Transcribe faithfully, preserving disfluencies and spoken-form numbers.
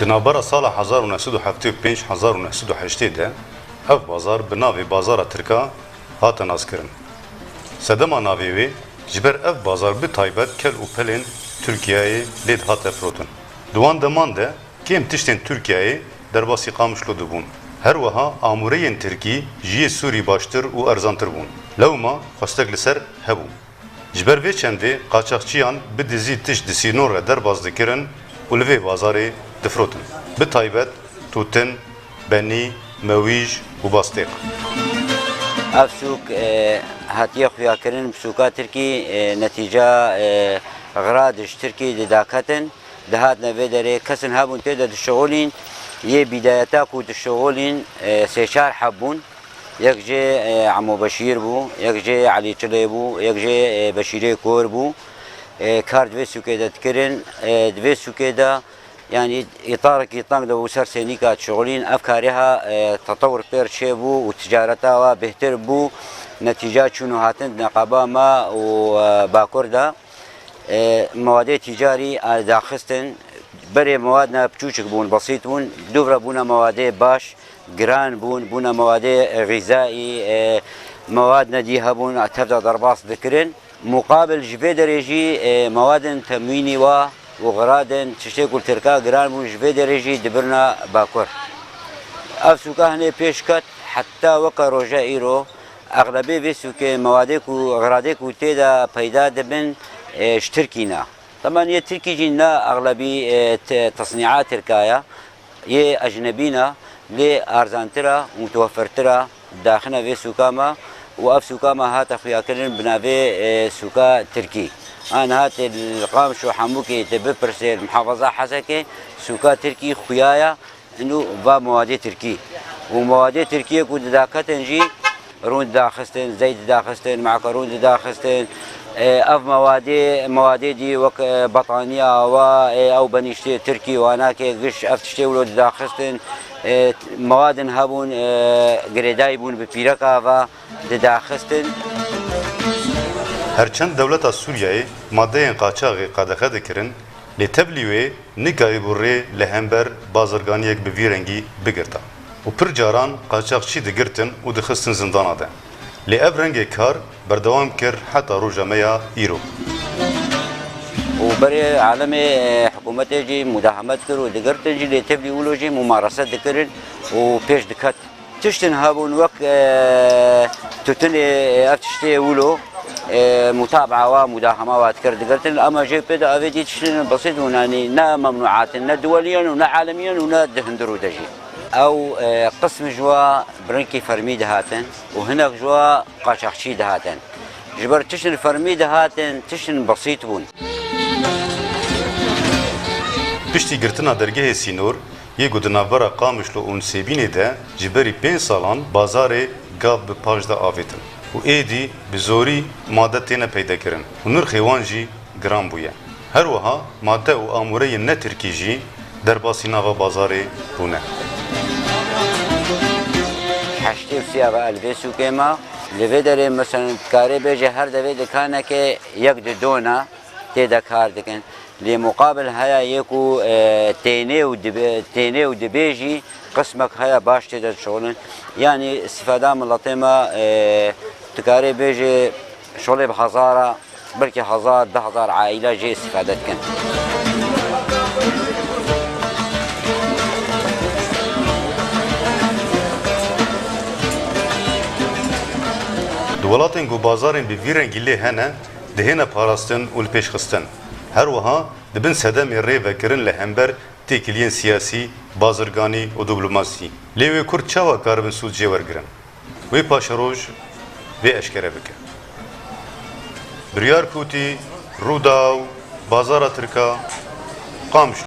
Di navbera sala hezar û neh sed û heftê û pênc hezar û neh sed û heştê de ev bazar bi navê Bazara Tirka hate naskirin. Sedema navê wê ji ber ev bazar bi taybet kel û pelên Tirkiyeyê lê dihate firotin. Di wan deman de kêm tiştên Tirkiyeyê derbasî Qamişlo dibûn. Her wiha amûreyên tirkî ji yê sûrî baştir û erzantir bûn. Lewma xwestek li ser hebû. Ji ber vê çendê qaçaxçiyan bi dizî tişt di sînor re derbas dikirin û li vê bazarê difirotin. Bi taybet tûtin, benî, mewîj û bastêq. Ev sûk, e, hatiye xuyakirin bi sûka tirkî, e, netîca, e, xirad ji tirkî didaketin. Dihatine vê derê, kesin hebûn tê de dişixulîn, yê bîdayeta ku dişixulîn, e, sê çar heb bûn. Yek jê, e, Emo Beşîr bû, yek jê Elî Çilê bû, yek jê, e, Beşîrê Kor bû. E, kar di vê sûkê de dikirin. E, di vê sûkê de, yanî, îtarekî teng de bû ser sênîka dişixulîn. Ev karê ha, e, tetewir pêr çêbû û ticareta wa bêhtir bû. Netîca çûn û hatin di neqaba me û, e, Bakur de. E, mewadê tîcarî, e, daxistin. Berê mewad ne piçûçik bûn, besît bûn. Dûvre bûne mewadê baş, giran bûn, bûne mewadê, e, xîzayî, e, mewad ne dî hebûn, e, tev de derbas dikirin. Muqabil ji vê derê jî, e, mewadên temwînî wa û xiradên tiştê ku li Tirka giran bûn, ji vê derê jî dibirna Bakur. Ev sûka hinê pêş ket, heta weke roja îro, Exlebê vê sûkê mewadê ku, xiradê ku tê de peyda dibin, e, ji Tirkî ne. Teman yê Tirkî jî ne exlebî, e, te-, tesnîa Tirka ye, yê ecnebî ne, lê arzantir e, mutewefirtir e, daxine vê sûka me û ev sûka me hate xuyakirin bi navê, e, sûka Tirkî. An hate li Qamişlo Hemûkê te bipirsê, li muhafaza Hesekê, sûka Tirkî xuya ye. Û va mewadê tirkî. Û mewadê tirkiyê ku didaketin jî, rûn didaxistin, zeyt didaxistin, makarûn didaxistin. E, ev mewadê, mewadê dî wek, e, betaniya wa, e, ew benîştê tirkî, wanakê giş, ev tiştê wilo didaxistin. E, mewadin hebûn, e, girêdayî bûn bi pîreka va didaxistin. Her çend dewleta Sûriyeyê madeyên qaçaxê qedexe dikirin, lê tevlî wê nikarîbû rê li hember bazirganiyek bi vî rengî bigirta û pir caran qaçaxçî digirtin û dixistin zindana de. Lê ev rengê kar berdewam kir heta roja me ya îro. Û berê alemê, e, hikûmetê jî mudaheme dikir û digirtin jî, lê tevlî wilo jî mumarese dikirin û pêş diket. Tiştin hebûn wek, e, tutunê, ev tiştê wilo, e, mutabaa wa, mudahema wa dikir digirtin. Ama jê pê de evê dî tiştin besît bûn, yanî ne memnuat in, ne duwelî in û ne alemî in û ne di hundir û de jî. Ew, e, qism ji wa bi rengkî fermî dihatin û hinek ji wa qaçaxçî dihatin. Ji ber tiştin fermî dihatin, tiştin besît bûn. Piştî girtina dergehê sînor, yê ku di navbera Qamişlo û Nisêbînê de ji berî pênc salan bazarê gav bi paş de avêtin û êdî bi zorî made têne peydekirin û nirxê wan jî giran bûye. Her wiha made û amûreyên ne tirkî jî derbasî nava bazarê bûne. Heştê û sê ava li vê sûkê me. Li vê derê, mesela, dikarê bêje her devê dikaneke yek di dona tê de kar dikin. Lê muqabil heye yê ku, e, tênê û dibe-, tênê û dibê jî qismek heye baş tê de dişixulin. Yanî sifada miletê me, e, dikarê bêje şolê bi hezara, belkî hezar, du hezar aîle jê îstîfade dikin. Di welatên ku bazarên bi vî rengî lê hene, dihêne parastin û li pêş xistin. Her wiha dibin sedemê rê vekirin li hember têkiliyên siyasî, bazirganî û diplomasî. Lê wê kurd çawa karibin sûd jê wergirin? Wê paşeroj vê eşkere bike. Biryar Kûtî, Rûdaw, Bazara Tirka, Qamişlo.